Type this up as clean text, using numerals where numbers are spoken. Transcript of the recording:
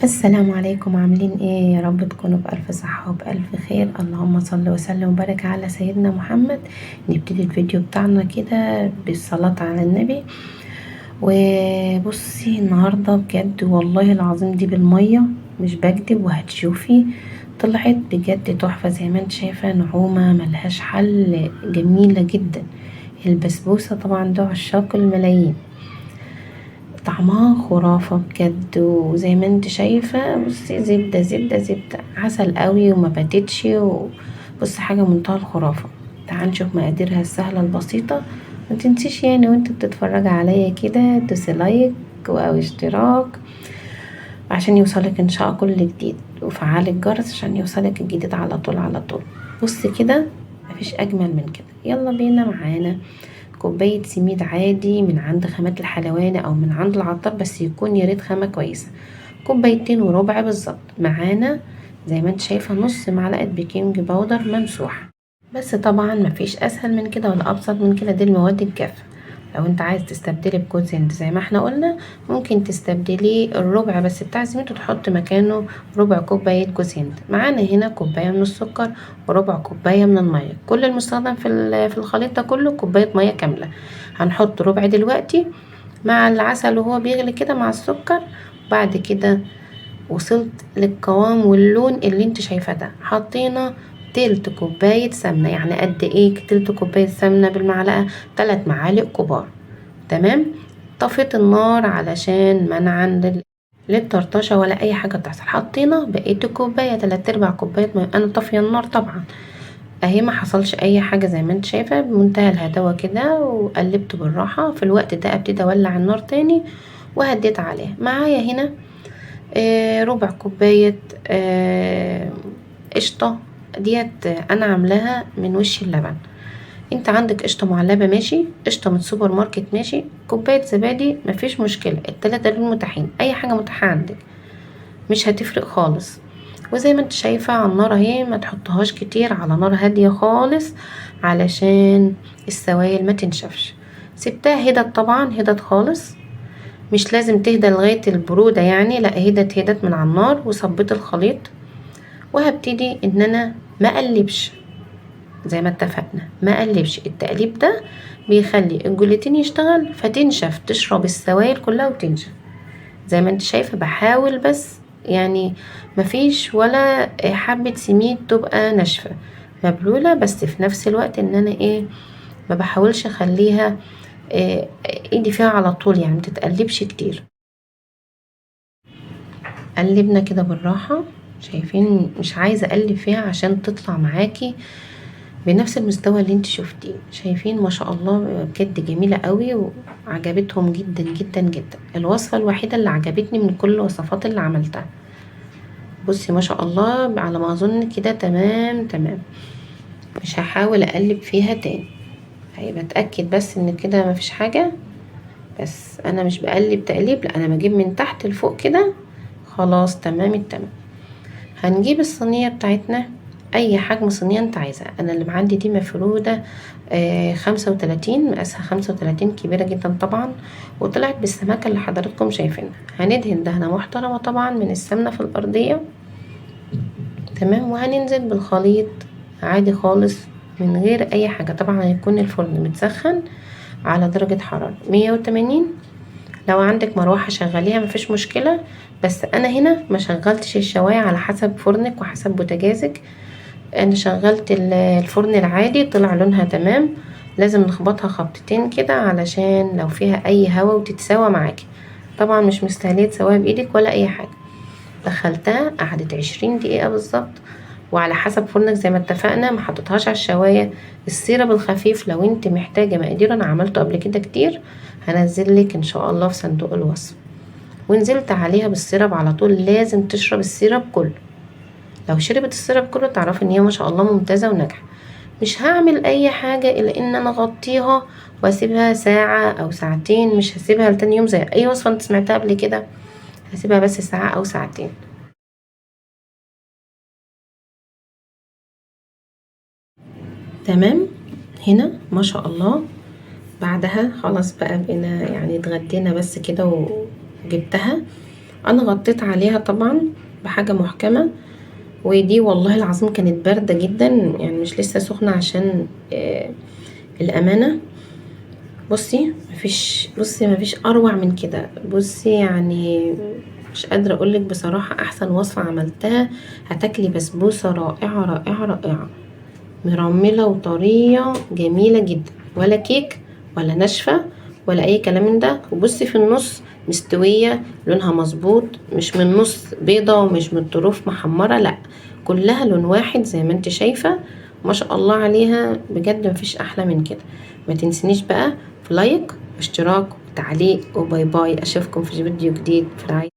السلام عليكم، عاملين ايه؟ يا رب تكونوا بألف صحة وبألف خير. اللهم صل وسلم وبارك على سيدنا محمد. نبتدي الفيديو بتاعنا كده بالصلاة على النبي. وبصي النهاردة بجد والله العظيم دي بالمية مش بكدب، وهتشوفي طلعت بجد تحفة زي ما انت شايفة، نعومة ملهاش حل، جميلة جدا. البسبوسة طبعا ده عشاق الملايين، طعمها خرافة بجد. وزي ما انت شايفة بصي زبدة زبدة زبدة، عسل قوي وما باتتش، بصي حاجة منتهى الخرافة. تعال نشوف مقاديرها السهلة البسيطة. ما تنسيش وانت بتتفرجي عليا كده دوسي like او اشتراك عشان يوصلك ان شاء الله كل جديد، وفعلي الجرس عشان يوصلك الجديد على طول على طول. بصي كده مفيش اجمل من كده. يلا بينا. معانا كوباية سميد عادي من عند خامات الحلواني او من عند العطار، بس يكون يا ريت خامة كويسة، كوبايتين وربع بالظبط. معانا زي ما انت شايفة نص معلقة baking powder ممسوحة، بس طبعا مفيش اسهل من كده ولا ابسط من كده، دي المواد الجافة. لو انت عايز تستبدلي بجوز هند زي ما احنا قلنا، ممكن تستبدلي الربع بس بتاع الزيت وتحط مكانه ربع كوباية جوز هند. معانا هنا كوباية من السكر وربع كوباية من المية، كل المستخدم في الخليط ده كله كوباية مية كاملة. هنحط ربع دلوقتي مع العسل وهو بيغلي كده مع السكر. بعد كده وصلت للقوام واللون اللي انت شايفاه ده. حطينا تلت كوباية سمنة، يعني قد ايه تلت كوباية سمنة بالمعلقة؟ 3 معالق كبار. تمام. طفيت النار علشان منعا للطرطشة ولا اي حاجة تحصل. حطينا بقية الكوباية 3/4 كوباية مية، انا طافية النار طبعا اهي، ما حصلش اي حاجة زي ما انت شايفة بمنتهى الهداوة كده، وقلبت بالراحة. في الوقت ده ابتدي اولع النار تاني وهديت عليها. معايا هنا ربع كوباية قشطة، ديت انا عاملاها من وش اللبن. انت عندك قشطة معلبة ماشي، قشطة من سوبر ماركت ماشي، كوباية زبادي مفيش مشكلة، التلاتة دول متاحين، اي حاجة متاحة عندك مش هتفرق خالص. وزي ما انت شايفة على النار اهي، ما تحطهاش كتير، على نار هادية خالص علشان السوائل ما تنشفش. سبتها هدت طبعا، هدت خالص، مش لازم تهدى لغاية البرودة يعني، لا هدت هدت من على النار. وصبيت الخليط، وهبتدي ان انا ما اقلبش زي ما اتفقنا، ما اقلبش. التقليب ده بيخلي الجوليتين يشتغل فتنشف، تشرب السوائل كلها وتنشف. زي ما انت شايفة بحاول بس مفيش ولا حبة سميد تبقى ناشفة مبلولة، بس في نفس الوقت ان انا ما بحاولش اخليها، ايدي فيها على طول، ما تتقلبش كتير. قلبنا كده بالراحة، شايفين مش عايزة اقلب فيها عشان تطلع معاكي بنفس المستوى اللي انت شفتيه. شايفين ما شاء الله بجد جميلة قوي وعجبتهم جدا جدا جدا. الوصفة الوحيدة اللي عجبتني من كل الوصفات اللي عملتها. بصي ما شاء الله على ما اظن كده تمام تمام، مش هحاول اقلب فيها تاني، هيبقى اتاكد بس ان كده مفيش حاجة. بس انا مش بقلب تقليب، لا انا بجيب من تحت لفوق كده. خلاص تمام التمام. هنجيب الصينية بتاعتنا، اي حجم صينية انت عايزها. انا اللي عندي دي مفرودة، 35، مقاسها 35، كبيرة جدا طبعا، وطلعت بالسماكة اللي حضراتكم شايفينها. هندهن دهنة محترمة طبعا من السمنة في الارضية، تمام. وهننزل بالخليط عادي خالص من غير اي حاجة. طبعا هيكون الفرن متسخن على درجة حرارة 180. لو عندك مروحة شغليها مفيش مشكلة، بس انا هنا ما شغلتش الشواية، على حسب فرنك وحسب بوتاجازك. انا شغلت الفرن العادي، طلع لونها تمام. لازم نخبطها خبطتين كده علشان لو فيها اي هوا وتتساوى معاكي. طبعا مش مستاهليه تسويها بايدك ولا اي حاجه. دخلتها قعدت 20 دقيقه بالظبط، وعلى حسب فرنك زي ما اتفقنا. ما حطيتهاش على الشوايه، السيرب الخفيف لو انت محتاجه مقادير انا عملته قبل كده كتير، هنزل لك ان شاء الله في صندوق الوصف. ونزلت عليها بالسيرب على طول، لازم تشرب السيرب كله. لو شربت السيرب كله تعرفي ان هي ما شاء الله ممتازه وناجحه. مش هعمل اي حاجه الا ان انا اغطيها واسيبها ساعه او ساعتين، مش هسيبها لتاني يوم زي اي وصفه انت سمعتها قبل كده، هسيبها بس ساعه او ساعتين. تمام. هنا ما شاء الله بعدها خلاص بقى، بقينا اتغدينا بس كده وجبتها. انا غطيت عليها طبعا بحاجة محكمة، ودي والله العظيم كانت باردة جدا، يعني مش لسه سخنة عشان الامانة. بصي مفيش اروع من كده. بصي يعني مش قادرة اقولك بصراحة، احسن وصفه عملتها. هتاكلي بسبوسه رائعة رائعة رائعة، مرمله وطريه جميلة جدا، ولا كيك ولا ناشفة ولا اي كلام من ده. وبصي في النص مستوية، لونها مظبوط، مش من نص بيضة ومش من الطروف محمرة، لا كلها لون واحد زي ما انت شايفه، ما شاء الله عليها بجد، مفيش احلى من كده. ما تنسنيش بقى في like واشتراك وتعليق، و bye bye. اشوفكم في فيديو جديد في رعاية.